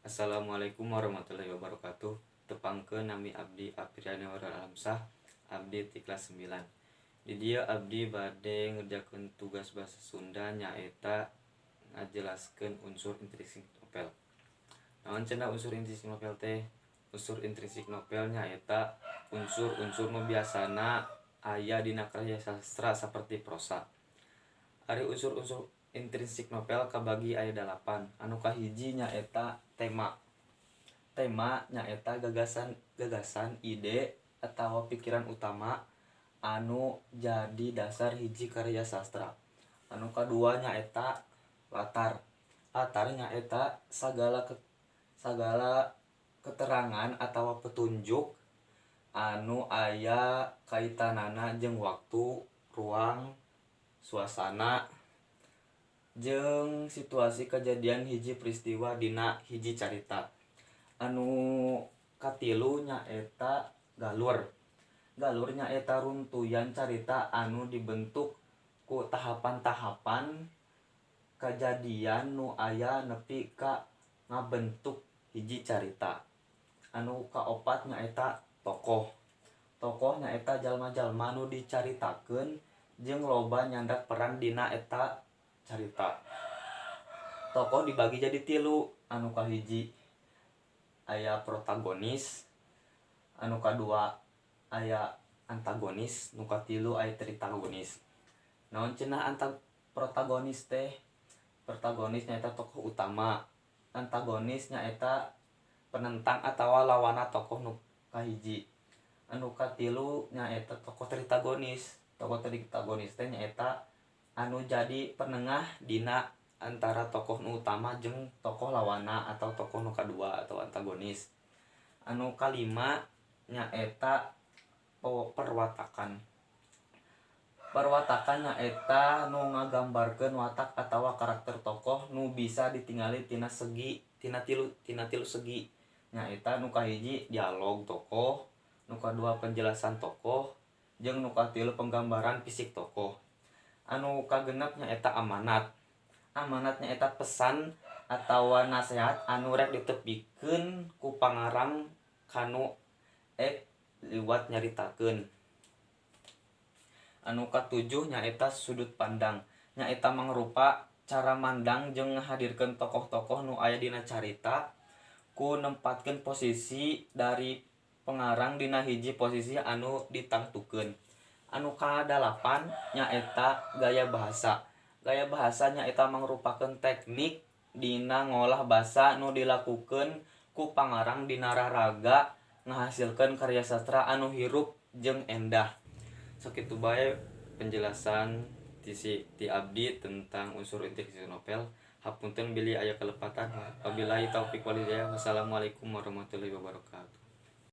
Assalamualaikum warahmatullahi wabarakatuh. Tepangkeun, nami abdi Apriani Alamsah, abdi ti kelas 9. Di dieu abdi bade ngerjakeun tugas bahasa Sunda, nyaeta ngajelaskeun unsur intrinsik novel. Naon cenah unsur intrinsik novel teh? Unsur intrinsik novel nyaeta unsur-unsur nu biasana aya dina karya sastra saperti prosa. Ari unsur-unsur intrinsik novel kabagi aya dalapan. Anu kahiji nyaeta tema. Tema nyaeta gagasan, ide, atawa pikiran utama anu jadi dasar hiji karya sastra. Anu kadua nyaeta latar. Latar nyaeta sagala keterangan atawa petunjuk anu aya kaitanana jeung waktu, ruang, suasana, jeung situasi kejadian hiji peristiwa dina hiji carita. Anu katilu nyaeta galur. Galur nyaeta runtuyan carita anu dibentuk ku tahapan-tahapan kajadian nu aya nepi ka ngabentuk hiji carita. Anu kaopat nyaeta tokoh. Tokoh nyaeta jalma-jalma nu dicaritakeun jeung loba nyandak peran dina eta carita. Tokoh dibagi jadi tilu. Anu kahiji aya protagonis, anu kadua aya antagonis, nu katilu aya tritagonis. Naon cenah protagonis teh? Protagonis nyaeta tokoh utama, antagonis nyaeta penentang atawa lawanna tokoh nu kahiji, anu katilu nyaeta tokoh tritagonis. Tokoh tritagonis teh nyaeta anu jadi penengah dina antara tokoh nu utama jeung tokoh lawanna atau tokoh nu kadua atau antagonis. Anu kalima nyaeta perwatakan. Perwatakan nyaeta nu ngagambarkeun watak atawa karakter tokoh nu bisa ditingali tina tilu segi, nyaeta nu kahiji dialog tokoh, nu kadua penjelasan tokoh, jeung nu katilu penggambaran fisik tokoh. Anu kagenep nyaeta amanat. Amanat nyaeta pesan atawa nasehat anu rek ditepikeun ku pangarang kanu ek liwat nyaritakeun. Anu katujuh nyaeta sudut pandang, nyaeta mangrupa cara mandang jeung ngahadirkeun tokoh-tokoh nu aya dina carita ku nempatkeun posisi dari pengarang dina hiji posisi anu ditangtukeun. Anu kadalapan nyaeta gaya bahasa. Gaya bahasa nyaeta mangrupakeun teknik dina ngolah basa nu dilakukeun ku pangarang dina raraga ngahasilkeun karya sastra anu hirup jeung endah. Sakitu bae penjelasan ti abdi tentang unsur intrinsik novel. Hapunten bilih aya kalepatan. Wabillahi taufik walhidayah. Wassalamualaikum warahmatullahi wabarakatuh.